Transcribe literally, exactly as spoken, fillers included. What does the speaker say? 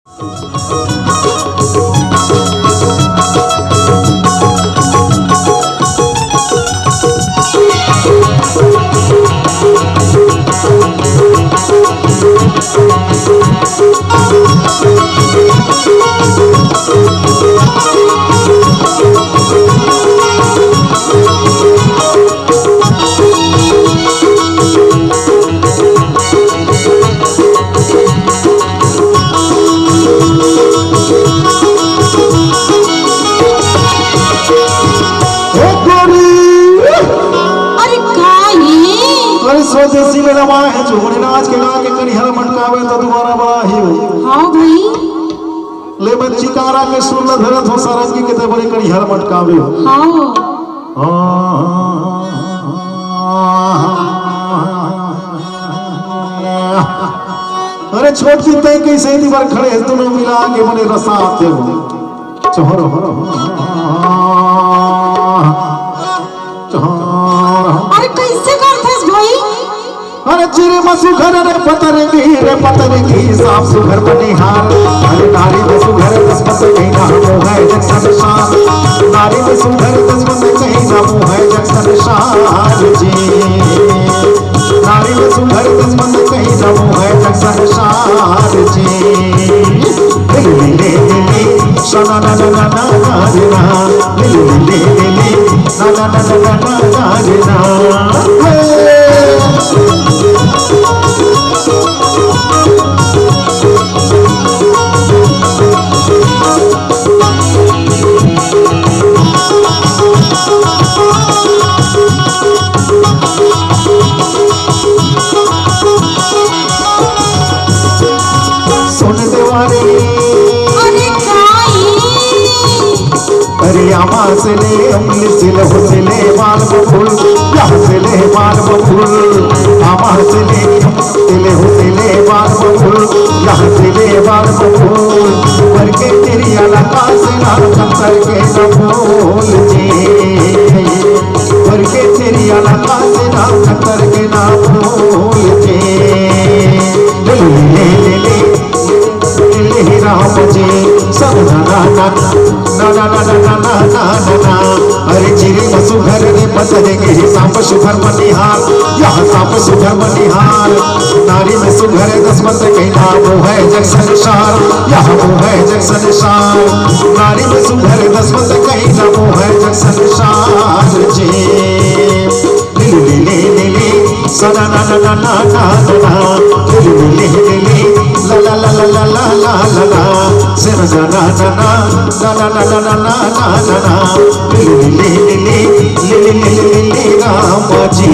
अरे का ये? अरे स्वदेशी में रवा है, जोहर नाच के गा के करिहर मटकावे तो दुबारा बा ही हो। हाँ भाई। ले मैं चिकारा के सुर ल धरत हो, सारंगी के ते बड़े करिहर मटकावे हो। हाँ। अरे छोटकी तैं कैसे इतनी बार खड़े है, दोनों मिला के मने रसा आते हो। चोर हो। अरे कैसे करथस भाई? अरे चिरे मसुघर रे पतरंगी रे पतरंगी, साफ सुघर बनिहार। अरे नारी मसुघर दस पत कहीं ना हो है जग संसार। नारी मसुघर दस पत कहीं ना हो है जग संसार जी। नारी मसुघर दस पत कहीं ना हो है जग संसार जी। ले ले ले ले ले, शना ना ना ना ना ना रे ना। ले ले ले ले ले ले, ना ना ना ना ना ना ना रे ना। हे। सुन देवारी। अरे काई? अरे आमा से ले, उंगली से ले, हो से ले, बाल बबुल, यहाँ से ले, बाल बबुल, आमा से ले, से ले, हो से ले, बाल बबुल, यहाँ से ले, बाल बबुल, पर के तेरी अलका से ना, पत्थर के ना बोल जी। पर के तेरी अलका से ना, पत्थर के ना बोल जी। ले, ले, ले, ले, ले। ले राम जी, सब ना ना ना ना। अरे चिरे मसुघर रे पतरे के सांप सुघर बनिहार, यहाँ सांप सुघर बनिहार। नारी में सुघर दसमत कहीं ना वो है जग संसार, यहाँ वो है जग संसार। नारी में सुघर दसमत कहीं ना वो है जग संसार जी। ले ले ले ले ले, सना ना ना ना ना ना ना ना। ले ले ले ले ले, ला ला ला ला ला ला ला ला। से ना ना ना ना ना, ला ला ला ला ला ला ला ला ला। ले ले ले ले ले, ले ले ले ले ले ले, राम जी।